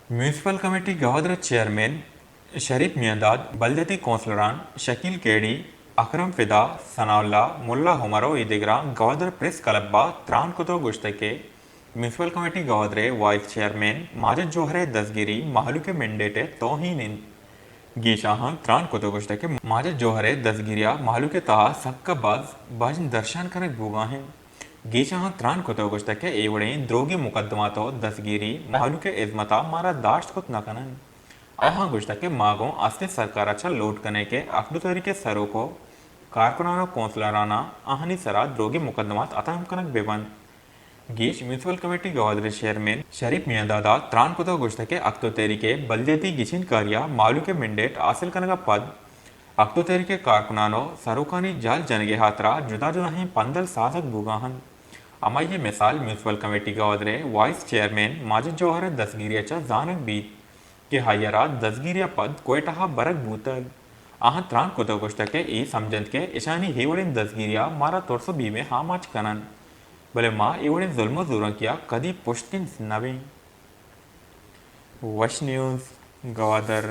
Municipal committee Gwadar ءِ چیئرمین شریف میانداد، بلدیاتی کونسلران شکیل کیڑی، اکرم فدا، ثناء اللہ، ملا عمر ءُ اے دگراں گوادر پریس کلب ءَ تران کت ءُ گوشتگ کہ میونسپل کمیٹی گوادر ءِ وائس چیئرمین ماجد جوہر ءِ دزگیری مہلوک ءِ مینڈیٹ ءِ توہین اِنت۔ گیش آہاں تران کت ءُ گوشتگ کہ ماجد جوہر ءِ دزگیری ءَ مہلوک ءِ تہا سک ءَ باز بژن درشان کنگ بوگ ءَ اِنت۔ گیش آہاں تران کت ءُ گوشتگ کہ اے وڑیں دروگی مقدمات ءُ دزگیری مہلوک ءِ ہزمت ءَ مارا داشت کت نہ کن اَنت۔ آہاں گوشتگ کہ ما گوں استیں سرکار ءَ چہ لوٹ کن ایں کہ اکدو تحریک ءِ سروک ءُ کارکنان ءُ کونسلراناں آہانی سرا دروگی مقدمات اتم کنگ بہ بنت۔ گیش میونسپل کمیٹی گوادر ءِ چیئرمین شریف میانداد ءَ تران کت ءُ گوشتگ کہ اکدو تحریک ءِ بلدیاتی گچین کاری ءَ مہلوک ءِ مینڈیٹ حاصل کنگ ءَ پد اکدو تحریک ءِ کارکنان ءُ سروکانی جال جنگ ءِ ہاترا جتا جتائیں پندل سازگ بوگ ءَ اَنت۔ ہمائی ءِ مثال میونسپل کمیٹی گوادر ءِ وائس چیئرمین ماجد جوہر ءِ دزگیری ءَ چہ زانگ بیت کہ آئی ءَ را دزگیری ءَ پد کوئٹہ ءَ برگ بوتگ۔ آہاں تران کت ءُ گوشتگ کہ اے سمجھ اَنت کہ اشانی اے وڑیں دزگیری ءَ مارا ترس ءُ بیم ءِ آماچ کن اَنت، بلے ما اے وڑیں ظلم ءُ زورانکی ءَ کدی پشتگنج نہ بیں۔ وش نیوز گوادر۔